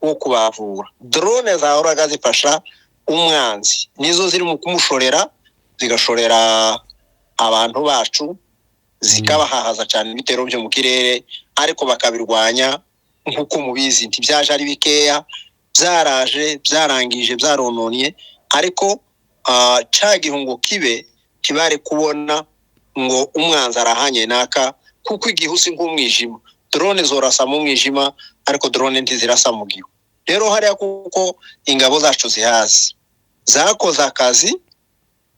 wo kubavura. Drone zahoraga zifasha umwanzi nizo ziri mu kumushorera, zigashorera abantu bacu, zikabahahaza cyane ibitero byo mu kirere, ariko bakabirwanya nk'uko mubizi. Ntibyaje ari bikeya, byaraje byarangije byarononye, ariko ca gihungo kibe kibare kubona ngo umwanzi arahanye naka, kuko igihu si nk'umwijima. Drone zorasa mu mwijima, ariko drone ntizirasa mu gihu. Rero hariya kuko ingabo zacu zihazi, zakoze akazi,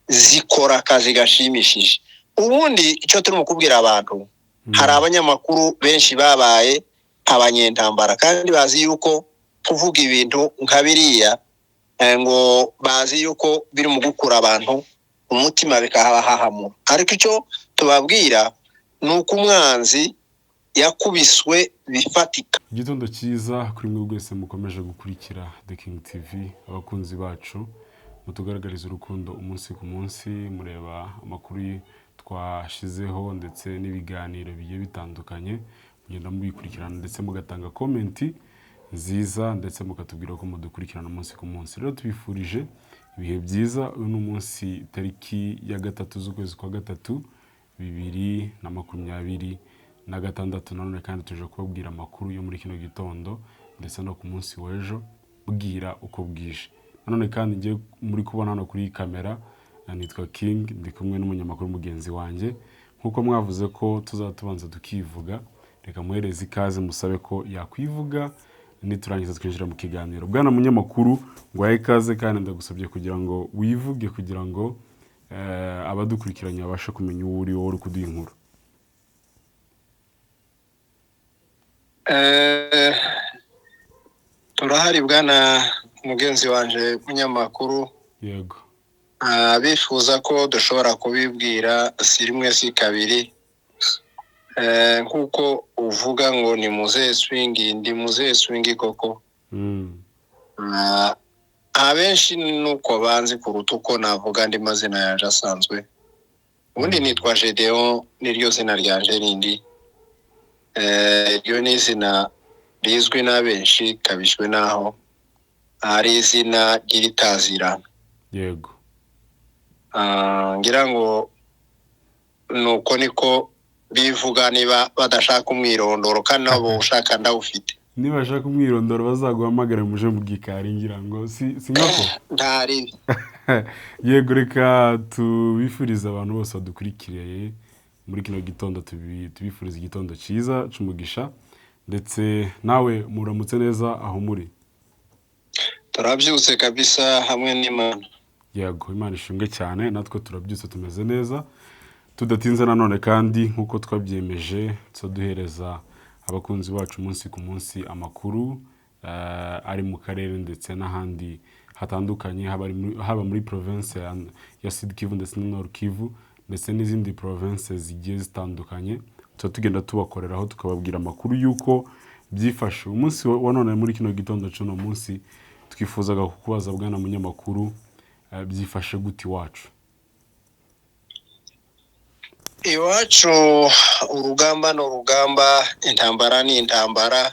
zikora akazi gashimishije. Ubundi icyo turimo kubwira abantu, hari abanyamakuru benshi babaye abanyentambara kandi bazi yuko kuvuga ibintu nka biriya, ngo bazi yuko biri mu gukura abantu umutima bikahabahahamura, ariko icyo tubabwira ni uko umwanzi yakubiswe bifatika. Igitondo cyiza kuri mwe mwese mukomeje gukurikira The King TV, abakunzi bacu mutugaragariza urukundo umunsi ku munsi, mureba amakuru twashizeho ndetse n'ibiganiro bigiye bitandukanye, mugenda mubikurikirana ndetse mugatanga comment nziza ndetse mukatubwira ko mudukurikirana umunsi ku munsi. Rero tubifurije ibihe byiza. Uyu ni umunsi tariki ya 3 z'ukwezi kwa 3 2026. Nanone kandi tuje kubabwira amakuru yo muri kino gitondo ndetse no ku munsi w'ejo, bwira uko bwije. Nanone kandi ngiye muri kubona hano kuri kamera, nitwa King, ndi kumwe n'umunyamakuru mugenzi wanjye. Nk'uko mwavuze ko tuzatubanza tukivuga, reka muhereze ikaze musabe ko yakwivuga, niturangiza twinjira mu kiganiro. Bwana munyamakuru, ngwaye ikaze kandi ndagusabye kugira ngo wivuge, kugira ngo abadukurikiranye babashe kumenya uwo uri, wowe uri kuduha inkuru. Turahari bwana mugenzi wanje munyamakuru. Yego. Bifuza ko dushobora kubibwira si rimwe si kabiri. Nk'uko uvuga ngo ni muzehe Swingi, ndi muzehe Swingi koko. Abenshi nuko banzi kuruta uko navuga andi mazina yanje asanzwe. Ubundi nitwa Gedeon, niryo zina ryanje rindi. Iryo ni izina rizwi na benshi, kabishwe naho ari izina ry'itazirano. Yego. Ngira ngo nuko niko bivuga niba badashaka umwirondoro, kandi nabo ushaka ndawufite. Niba bashaka umwirondoro bazaguhamagara muje mu gikari, ngira ngo si nkako. Ntari. Yego, reka tubifurize abantu bose badukurikiriye muri kino gitondo, tubifurize igitondo cyiza c'umugisha, ndetse nawe muramutse neza aho muri. Turabyutse kabisa hamwe n'Imana. Yego, Imana ishimwe cyane, natwe turabyutse tumeze neza. Tudatinze nanone kandi nk'uko twabyemeje, duhereza abakunzi bacu umunsi ku munsi amakuru ari mu karere ndetse n'ahandi hatandukanye, haba muri province ya Sud Kivu ndetse na Nord Kivu ndetse n'izindi province zigiye zitandukanye. Tuba tugenda tubakoreraho tukababwira amakuru y'uko byifashe. Umunsi wa none muri kino gitondo cy'uno munsi twifuzaga kukubaza bwana munyamakuru, byifashe gute iwacu? Iwacu urugamba ni urugamba, intambara ni intambara.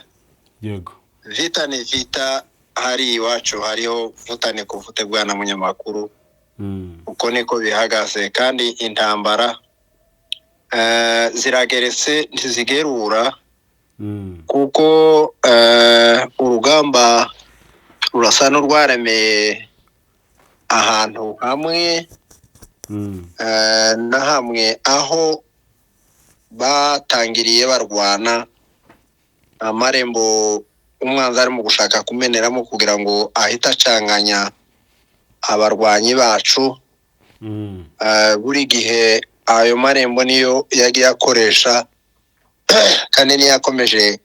Yego. Vita ni vita, hari iwacu hariho vutane kuvute bwana munyamakuru. Uko niko bihagaze, kandi intambara zirageretse ntizigerura. Kuko urugamba rurasa n'urwaremeye ahantu hamwe na hamwe aho batangiriye barwana, amarembo umwanzi arimo gushaka kumeneramo kugira ngo ahite acanganya abarwanyi bacu. Buri gihe ayo marembo niyo yagiye akoresha, kandi niyo yakomeje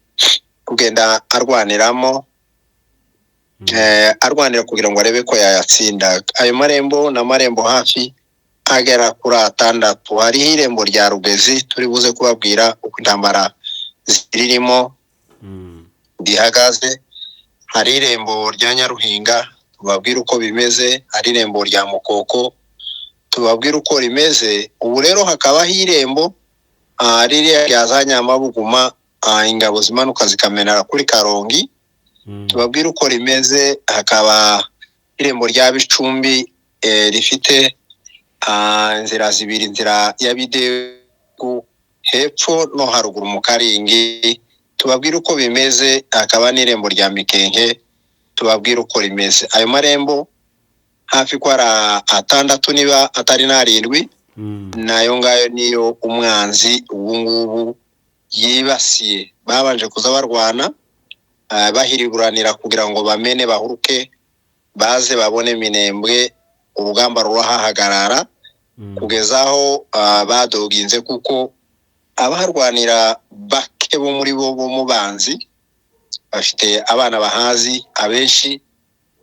kugenda arwaniramo, arwanira kugira ngo arebe ko yayatsinda. Ayo marembo ni amarembo hafi agera kuri 6. Hariho irembo rya Rugezi turi buze kubabwira uko intambara zirimo rihagaze, hari irembo rya Nyaruhinga tubabwira uko bimeze, hari irembo rya Mukoko tubabwira uko rimeze. Ubu rero hakabaho irembo ririya rya za Nyamabuguma, ingabo zimanuka zikamenera kuri Karongi. Tubabwire uko rimeze. Hakaba irembo rya Bicumbi rifite inzira zibiri, inzira ya Bidegu hepfo no haruguru mu Karingi. Tubabwire uko bimeze. Hakaba n'irembo rya Mikenke, tubabwire uko rimeze. Ayo marembo hafi ko ari atandatu, niba atari n'arindwi, nayo ngayo niyo umwanzi ubu ngubu yibasiye. Babanje kuza barwana, bahiriburanira kugira ngo bamene, bahuruke, baze babone Minembwe. Urugamba rurahahagarara kugeza aho badoginze, kuko abaharwanira bake bo muri bo bo mu banzi bafite abana bahazi, abenshi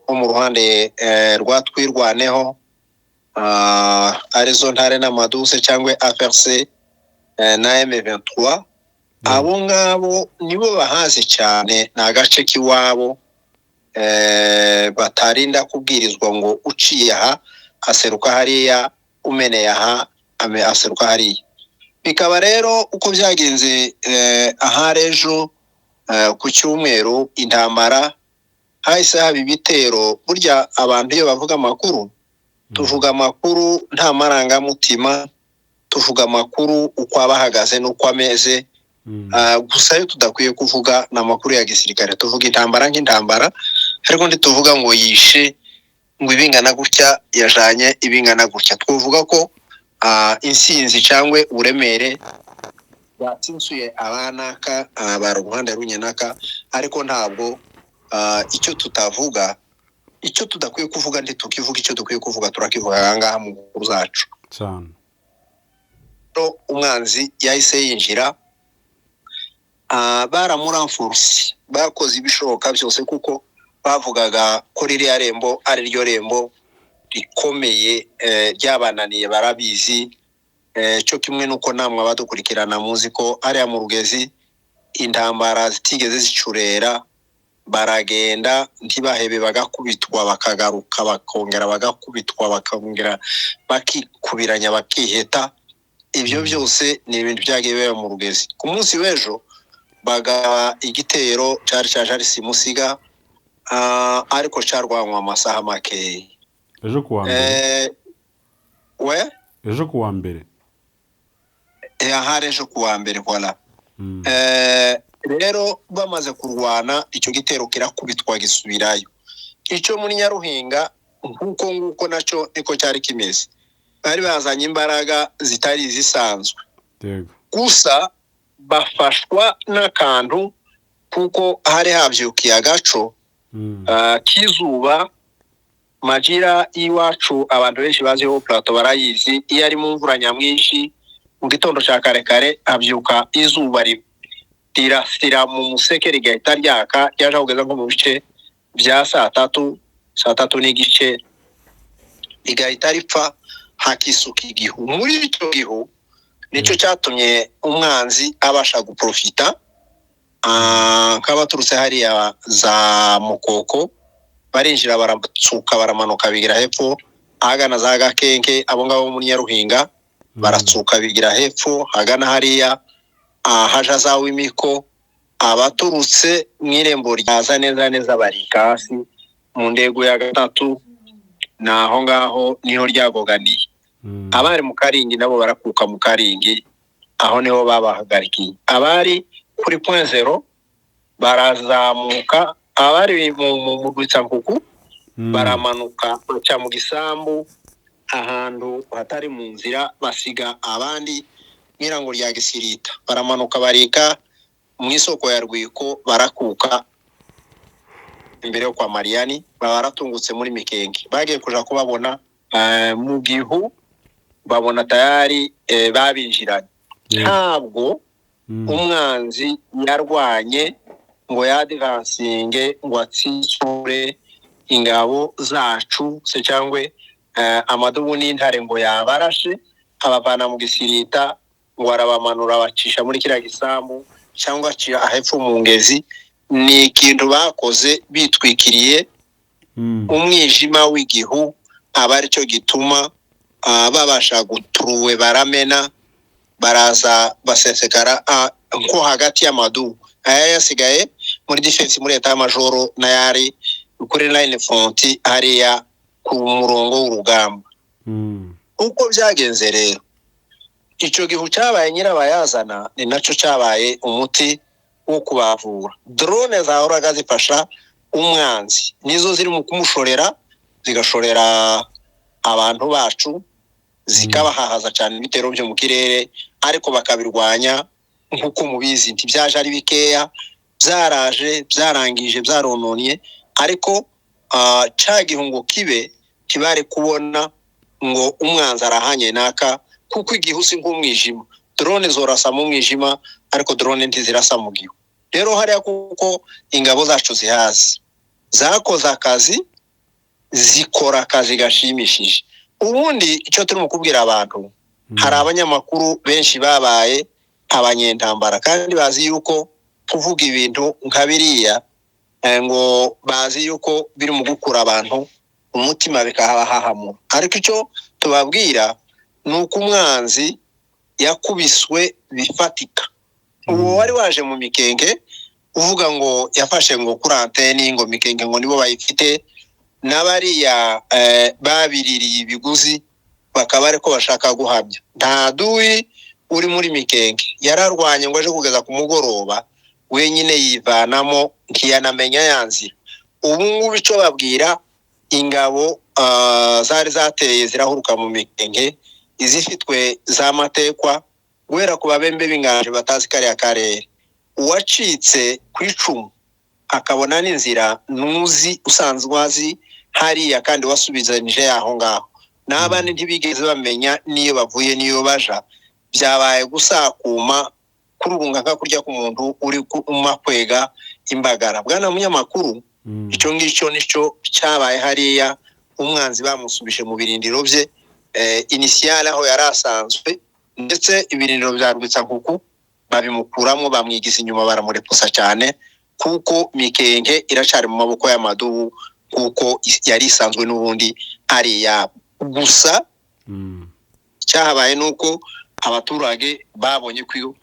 bo mu ruhande rwa Twirwaneho, arizo Ntare n'Amaduse cyangwa AFRC na M23. Abo ngabo nibo bahazi cyane, ni agace k'iwabo, batarinda kubwirizwa ngo uciye aha aseruka hariya, umeneye aha aseruka hariya. Bikaba rero uko byagenze ahari ejo ku cyumweru, intambara hahise haba ibitero. Burya abantu iyo bavuga amakuru, tuvuga amakuru nta marangamutima, tuvuga amakuru uko aba ahagaze n'uko ameze. Gusa ayo tudakwiye kuvuga ni amakuru ya gisirikare. Tuvuga intambara nk'intambara, ariko ntituvuga ngo yishe ngo ibingana gutya, yajanye ibingana gutya. Twavuga ko insinzi cyangwa uburemere batsinsuye abanaka, bari uruhande runyanaka, ariko ntabwo icyo tutavuga, icyo tudakwiye kuvuga ntitukivuga, icyo dukwiye kuvuga turakivuga aha ngaha mu nkuru zacu. Cyane. Rero umwanzi yahise yinjira, baramuramfurusi, bakoze ibishoboka byose, kuko bavugaga ko ririya rembo ari ryo rembo rikomeye, ryabananiye, barabizi. Cyo kimwe n'uko namwe abadukurikirana muzi ko hariya mu Rugezi intambara zitigeze zicurera, baragenda ntibahebe, bagakubitwa bakagaruka, bakongera bagakubitwa, bakongera bakikubiranya, bakiheta. Ibyo byose ni ibintu byagiye biba mu Rugezi. Ku munsi w'ejo bagaba igitero cyari cyaje ari simusiga, ariko cyarwanywa amasaha makeya. Ejo kuwa mbere? We. Ejo kuwa mbere. Ahari ejo kuwa mbere, voilà. Rero bamaze kurwana, icyo gitero kirakubitwa gisubirayo. Icyo muri Nyaruhinga nk'uko nguko nacyo niko cyari kimeze, bari bazanye imbaraga zitari izisanzwe. Gusa bafashwa n'akantu, kuko hari habyukiye agaco k'izuba. Majira y'iwacu, abantu benshi baziho plateau barayizi, iyo ari mu mvura nyamwinshi, mu gitondo cya kare kare habyuka izuba rirasira mu museke, rigahita ryaka, ryaje kugeza nko mu bice bya saa tatu, saa tatu n'igice, rigahita ripfa, hakisuka igihu. Muri icyo gihu nicyo cyatumye umwanzi abasha guprofita, nk'abaturutse hariya za Mukoko barinjira, baratsuka, baramanuka bigira hepfo ahagana za Gakenke. Abo ngabo bo muri Nyaruhinga baratsuka bigira hepfo hagana hariya ahaja za Wimiko. Abaturutse mu irembo ryaza neza neza barika hasi mu ndego ya gatatu, ni aho ngaho niho ryagoganiye. Abari mu Karingi nabo barakuka mu Karingi, aho niho babahagarikiye. Abari kuri point zero barazamuka, abari mu Rwitsankuku baramanuka baca mu gisambu ahantu hatari mu nzira, basiga abandi nyirango rya Gisirita, baramanuka barika mu isoko ya Rwiko, barakuka imbere yo kwa Mariyani, baba baratungutse muri Mikenge. Bagiye kuja kubabona mu gihu, babona tayari babinjiranye. Ntabwo umwanzi yarwanye ngo yadivansinge ngo atsitsure ingabo zacu se cyangwa amadubu n'intare ngo yabarashe abavana mu Gisirita, ngo arabamanura abacisha muri kiriya gisambu cyangwa acira ahepfo mu ngezi. Ni ikintu bakoze bitwikiriye umwijima w'igihu, aba aricyo gituma babasha guturuwe, baramena, baraza basesekara nko hagati y'amadubu aya yasigaye muri defense, muri état-major, n'ayari kuri line front hariya ku murongo w'urugamba. Uko byagenze rero, icyo gihu cyabaye nyirabayazana ni nacyo cyabaye umuti wo kubavura. Drone zahoraga zifasha umwanzi nizo ziri mu kumushorera, zigashorera abantu bacu, zikabahahaza cyane ibitero byo mu kirere, ariko bakabirwanya. Nk'uko mubizi, ntibyaje ari bikeya, byaraje byarangije, byarononye, ariko cya gihu ngo kibe kibare kubona ngo umwanzi arahanye naka, kuko igihu si nk'umwijima. Drone zorasa mu mwijima, ariko drone ntizirasa mu gihu. Rero hariya, kuko ingabo zacu zihazi, zakoze akazi, zikora akazi gashimishije. Ubundi icyo turimo kubwira abantu, hari abanyamakuru benshi babaye abanyentambara kandi bazi yuko kuvuga ibintu nka biriya ngo bazi yuko biri mu gukura abantu umutima bikahabahahamura, ariko icyo tubabwira ni uko umwanzi yakubiswe bifatika. Uwo wari waje mu Mikenke uvuga ngo yafashe ngo kuri anteni, ngo Mikenke ngo nibo bayifite, n'abariya babiririye ibiguzi bakaba ariko bashaka guhamya, nta duyi uri muri Mikenke. Yararwanye ngo aje kugeza ku mugoroba wenyine yivanamo, ntiyanamenya ya nzira. Ubu ngubu icyo babwira ingabo, zari zateye zirahuruka mu Mikenke, izifitwe za matekwa guhera ku Babembe b'inganje batazi kariya karere, uwacitse ku icumu akabona n'inzira nuzi usanzwe azi hariya kandi wasubizanije aho ngaho, n'abandi ntibigeze bamenya n'iyo bavuye n'iyo baja. Byabaye gusakuma kururunga nka kurya k'umuntu uri kwega imbagara. Bwana munyamakuru, icyo ngicyo nicyo cyabaye hariya. Umwanzi bamusubije mu birindiro bye initial aho yari asanzwe, ndetse ibirindiro bya Rwitsankuku babimukuramo, bamwigiza inyuma, baramurepusa cyane, kuko Mikenke iracari mu maboko y'amadubu kuko yari isanzwe n'ubundi ari iyabo gusa. Cyahabaye ni uko abaturage babonye ko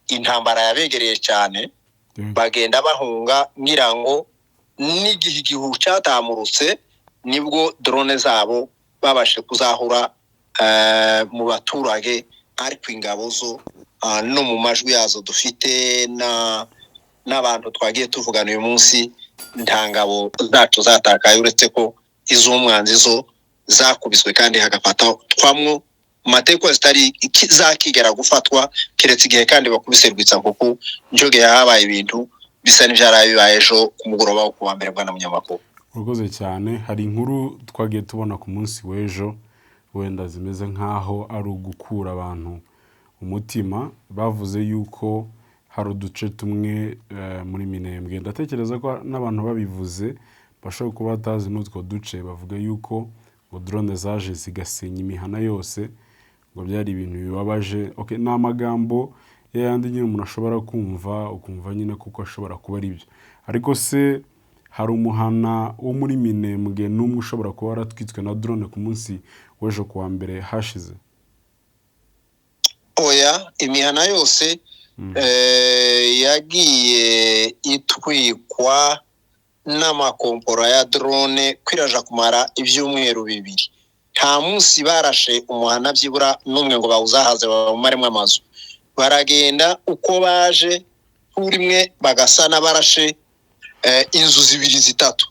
intambara yabegereye cyane, bagenda bahunga, ngira ngo n'igihe igihu cyatamurutse nibwo drone zabo babashe kuzahura mu baturage. Ariko ingabo zo, no mu majwi yazo dufite na n'abantu twagiye tuvugana uyu munsi, nta ngabo zacu zatakaye, uretse ko iz'umwanzi zo zakubiswe kandi hagafatwamwo matekwa zitari zakigera gufatwa, keretse igihe kandi bakubise Rwitsankuku, nicyo gihe habaye ibintu bisa n'ibyaraye bibaye ejo ku mugoroba wo kuwa mbere, bwana munyamakuru. Urakoze cyane. Hari inkuru twagiye tubona ku munsi w'ejo, wenda zimeze nk'aho ari ugukura abantu umutima. Bavuze yuko hari uduce tumwe muri Minembwe, ndatekereza ko n'abantu babivuze bashobora kuba batazi n'utwo duce. Bavuga yuko ngo drone zaje zigasenya imihana yose, ngo byari ibintu bibabaje. Okay, ni amagambo yayandi nyine umuntu ashobora kumva, ukumva nyine kuko ashobora kuba ari byo. Ariko se hari umuhana wo muri Minembwe n'umwe ushobora kuba waratwitswe na drone ku munsi w'ejo kuwa mbere hashize? Oya, imihana yose yagiye itwikwa n'amakompora ya drone kwiraja kumara ibyumweru 2, nta munsi barashe umuhana byibura n'umwe ngo bawuzahaze bawumaremo amazu. Baragenda uko baje rimwe bagasa n'abarashe inzu zibiri zitatu,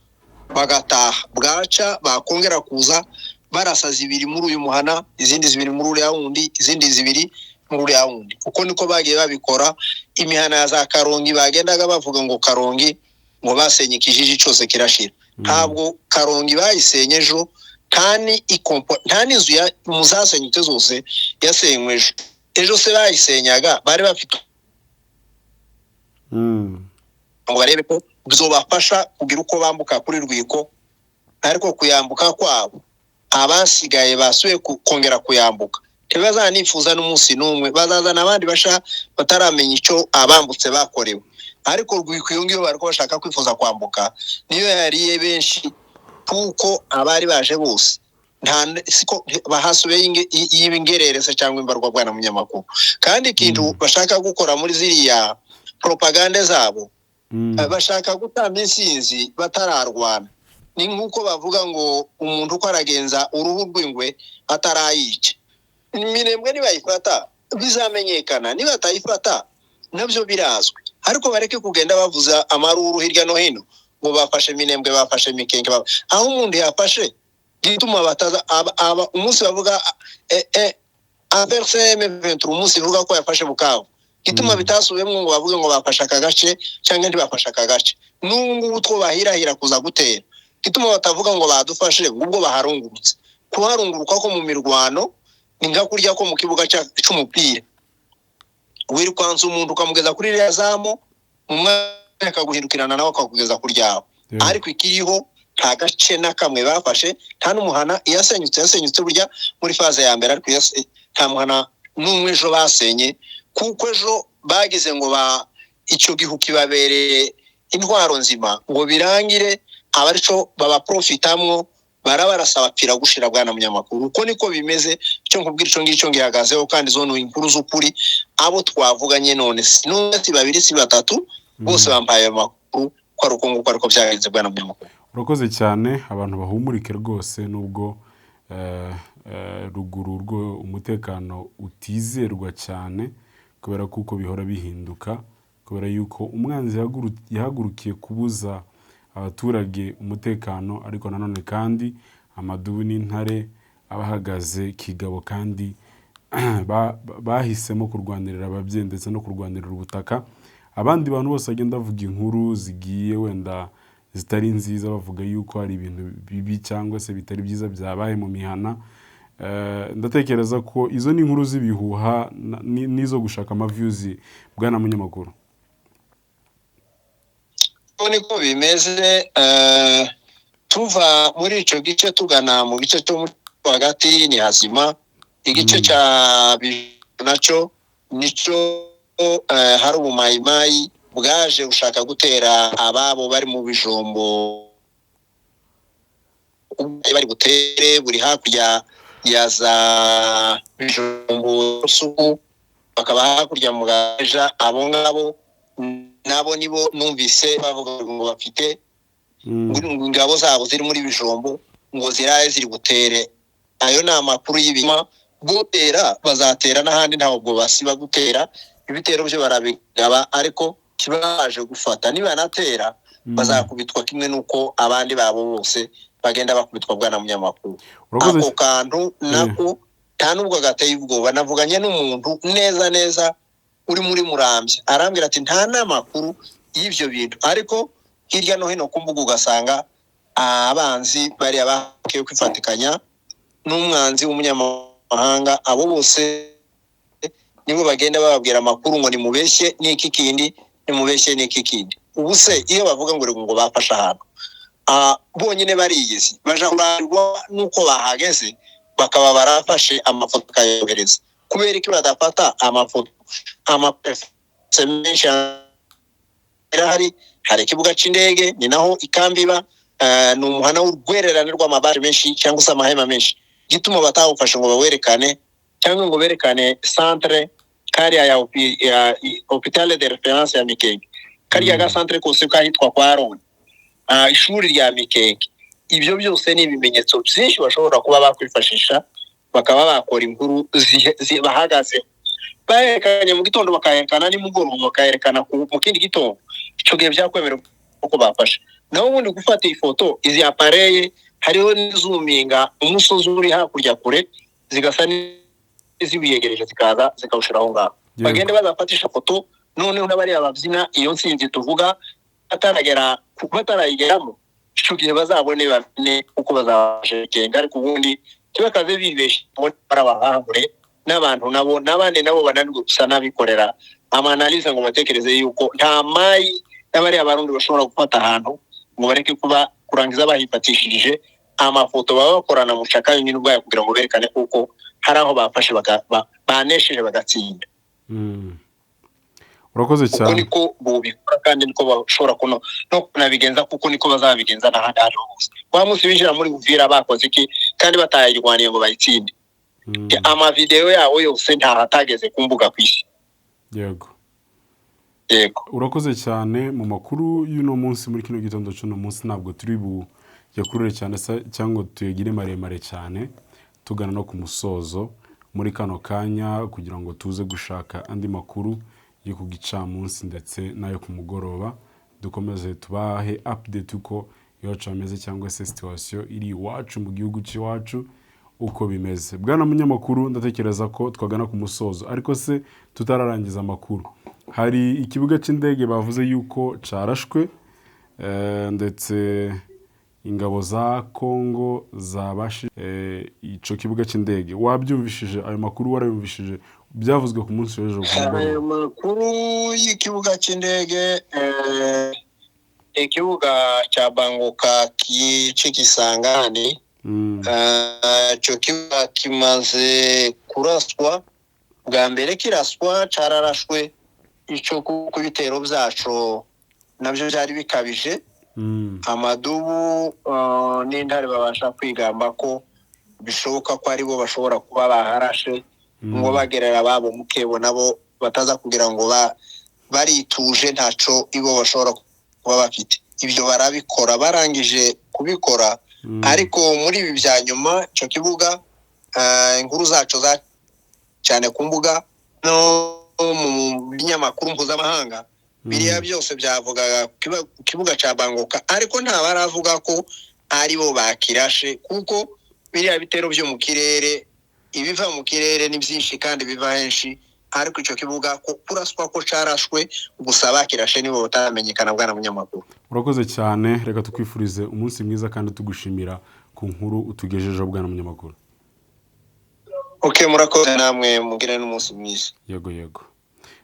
bagataha. Bwaca bakongera kuza barasa zibiri muri uyu muhana, izindi zibiri muri uriya wundi, izindi zibiri muri uriya wundi. Uko niko bagiye babikora. Imihana ya za Karongi bagendaga bavuga ngo Karongi ngo basenye ikijiji cyose kirashira, ntabwo Karongi bayisenye ejo, kandi ikompo nta n'inzu mu zasenyutse zose yasenywe ejo. Ejo se bayisenyaga bari bafite ngo barebe ko bizobafasha kugira uko bambuka kuri Rwiko, ariko kuyambuka kwabo abasigaye basubiye kongera kuyambuka ntibazanifuza n'umunsi n'umwe. Bazazana abandi basha bataramenya icyo abambutse bakorewe. Ariko Rwiko iyo ngiyo bariko bashaka kwifuza kwambuka niyo yariye benshi, kuko abari baje bose nta siko bahasubiye y'ibingererese cyangwa imbarwa, bwana munyamakuru. Kandi ikintu bashaka gukora muri ziriya propagande zabo Bashaka gutamba insinzi batararwana. Ni nk'uko bavuga ngo umuntu uko aragenza uruhu rw'ingwe atarayica. Iminembwe nibayifata bizamenyekana, nibatayifata nabyo birazwi, ariko bareke kugenda bavuza amaruru hirya no hino ngo bafashe Minembwe, bafashe Mikenke, aho umuntu yafashe gituma bataza umunsi bavuga AFC M23, umunsi ivuga ko yafashe Bukavu, gituma bitasubiyemo ngo bavuge ngo bafashe aka gace cyangwa ntibafashe aka gace. N'ubu ngubu two bahirahira kuza gutera, gituma batavuga ngo badufashe ubwo baharungurutse. Kuharunguruka ko mu mirwano ni nka kurya ko mu kibuga c'umupira, wirukansa umuntu ukamugeza kuri ririya zamu, mu mwanya akaguhindukirana nawe akakugeza ku ryawe. Ariko ikiriho, nta gace na kamwe bafashe, nta n'umuhana. Iyasenyutse yasenyutse burya muri phase ya mbere, ariko nta muhana n'umwe ejo basenye, kuko ejo bagize ngo ba icyo gihu kibabereye intwaro nzima ngo birangire abarico babaprofitamwo, barabarasa bapfira gushira. Bwana munyamakuru, uko niko bimeze. Icyo nkubwira, icyo ngicyo ngihagazeho, kandi zo ni inkuru z'ukuri. Abo twavuganye none si n'umwe, si babiri, si batatu, bose bampaye ayo makuru ko ari uko nguko ariko byagenze, bwana munyamakuru. Urakoze cyane. Abantu bahumurike rwose, nubwo ruguru rwo umutekano utizerwa cyane kubera kuko bihora bihinduka, kubera yuko umwanzi yahagurukiye kubuza abaturage umutekano, ariko nanone kandi amadubu n'intare abahagaze kigabo kandi bahisemo kurwanirira ababyeyi ndetse no kurwanirira ubutaka. Abandi bantu bose bagenda bavuga inkuru zigiye wenda zitari nziza, bavuga yuko hari ibintu bibi cyangwa se bitari byiza byabaye mu mihana, ndatekereza ko izo ni inkuru z'ibihuha n'izo gushaka amaviews, bwana munyamakuru. Uko niko bimeze. Tuva muri ico gice tugana mu gice cyo muri hagati ni hazima. Igice cya nacyo nico hari ubumayimayi bwaje gushaka gutera ababo bari mu Bijombo, bari butere buri hakurya ya za Bijombo Suku, bakaba hakurya mu Gaja. Abo ngabo nabo nibo numvise bavuga ngo bafite ngo ingabo zabo ziri muri Bijombo, ngo ziraye ziri butere. Ayo ni amakuru y'ibinyoma. Gutera bazatera n'ahandi, ntabwo basiba gutera, ibitero byo barabigaba, ariko kibaje gufata. Nibanatera bazakubitwa kimwe n'uko abandi babo bose bagenda bakubitwa, bwana munyamakuru. Urakoze. Ako kantu nako nta nubwo gateye ubwoba. Navuganye n'umuntu neza neza uri muri Murambya, arambwira ati nta n'amakuru y'ibyo bintu, ariko hirya no hino ku mbuga ugasanga abanzi bariya bakiye kwifatikanya n'umwanzi w'umunyamahanga, abo bose nibo bagenda bababwira amakuru ngo nimubeshye n'iki kindi, nimubeshye n'iki kindi. Ubu se iyo bavuga ngo bafashe ahantu, bonyine bariyizi, baja kurarwa n'uko bahageze bakaba barafashe amafoto bakayohereza. Kubera iki badafata amafoto? Amaprefese menshi arahari. Hari ikibuga c'indege, ni naho ikambi iba, ni umuhana w'urwererane rw'amabare menshi cyangwa se amahema menshi. Gituma batawufashe ngo bawerekane cyangwa ngo berekane centre kariya ya hôpital de référence ya Mikenke, kariya ga centre kose kahitwa kwa Aroni, ishuri rya Mikenke, ibyo byose ni ibimenyetso byinshi bashobora kuba bakwifashisha bakaba bakora inkuru bahagazeho. Bayerekanye mu gitondo, bakayerekana nimugoroba, bakayerekana mu kindi gitondo, icyo gihe byakwemera uko bafashe. Naho ubundi gufata iyi foto, izi appareil hariho n'izuminga umusozi uri hakurya kure, zigasa n'iziwiyegereje, zikaza zikawushira aho ngaho. Bagende bazafatisha foto noneho n'abariya babyina iyo ntsinzi tuvuga bataragera, batarayigeramo, icyo gihe bazabone bamenye uko bazabashekenga. Ariko ubundi ntibakaze bibeshya ngo barabahanure n'abantu nabo n'abandi nabo bananirwe gusa n'abikorera amaanalyse ngo batekereze yuko nta mayi n'abariya Barundi bashobora gufata ahantu ngo bareke kuba kurangiza bahifatishije amafoto. Baba bakorana mu shaka yonyine ubwayo kugira ngo berekane kuko hari aho bafashe banesheje bagatsinda. Urakoze Uko cyane. niko bubikora kandi niko bashobora kuno no kunabigenza, kuko niko bazabigenza n'ahandi aho hose. Wa munsi binjira muri Uvira bakoze iki kandi batayirwaniye ngo bayitsinde? Amavideo yawo yose ntaho atageze ku mbuga ku isi. Yego. Urakoze cyane mu makuru y'uno munsi. Muri kino gitondo cy'uno munsi ntabwo turi buyakurure cyane cyangwa ngo tuyagire maremare cyane, tugana no ku musozo muri kano kanya, kugira ngo tuze gushaka andi makuru yo ku gicamunsi ndetse n'ayo ku mugoroba, dukomeze tubahe update uko iwacu hameze, cyangwa se situation iri iwacu mu gihugu cy'iwacu uko bimeze. Bwana munyamakuru, ndatekereza ko twagana ku musozo, ariko se tutararangiza amakuru, hari ikibuga cy'indege bavuze yuko carashwe, ndetse ingabo za Kongo zabashe ico kibuga cy'indege. Wabyumvishije ayo makuru? Warayumvishije? Byavuzwe ku munsi w'ejo ku mugoroba. Ayo makuru y'ikibuga cy'indege, ikibuga cya Bangoka cy'Ikisangani, icyo kibuga kimaze kuraswa bwa mbere. Kiraswa, cararashwe ico, ku bitero byaco nabyo byari bikabije. Amadubu n'intare babasha kwigamba ko bishoboka ko aribo bashobora kuba baharashe, ngo bagerera ababo mukebo nabo bataza kugira ngo barituje, ntaco ibo bashobora kuba bafite. Ibyo barabikora, barangije kubikora. Ariko muri ibi bya nyuma, icyo kibuga, inkuru zaco za cyane ku mbuga no mu binyamakuru mpuzamahanga, biriya byose byavugaga ku kibuga cya Bangoka, ariko nta baravuga ko aribo bakirashe, kuko biriya bitero byo mu kirere, ibiva mu kirere ni byinshi kandi biva henshi. Ariko icyo kibuga ko kuraswa ko carashwe, gusa bakirashe nibo bataramenyekana, bwana munyamakuru. Urakoze cyane. Reka tukwifurize umunsi mwiza kandi tugushimira ku nkuru utugejejeho, bwana munyamakuru. OK, murakoze namwe, mugire n'umunsi mwiza. Yego,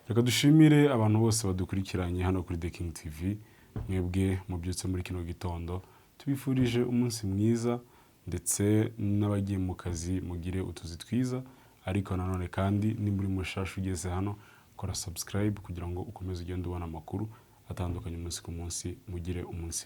reka dushimire abantu bose badukurikiranye hano kuri The King TV. Mwebwe mubyutse muri kino gitondo, tubifurije umunsi mwiza, ndetse n'abagiye mu kazi mugire utuzi twiza. Ariko nanone kandi ni muri mushasha ugeze hano, kora subscribe kugira ngo ukomeze ugende ubona amakuru atandukanye umunsi ku munsi. Mugire umunsi.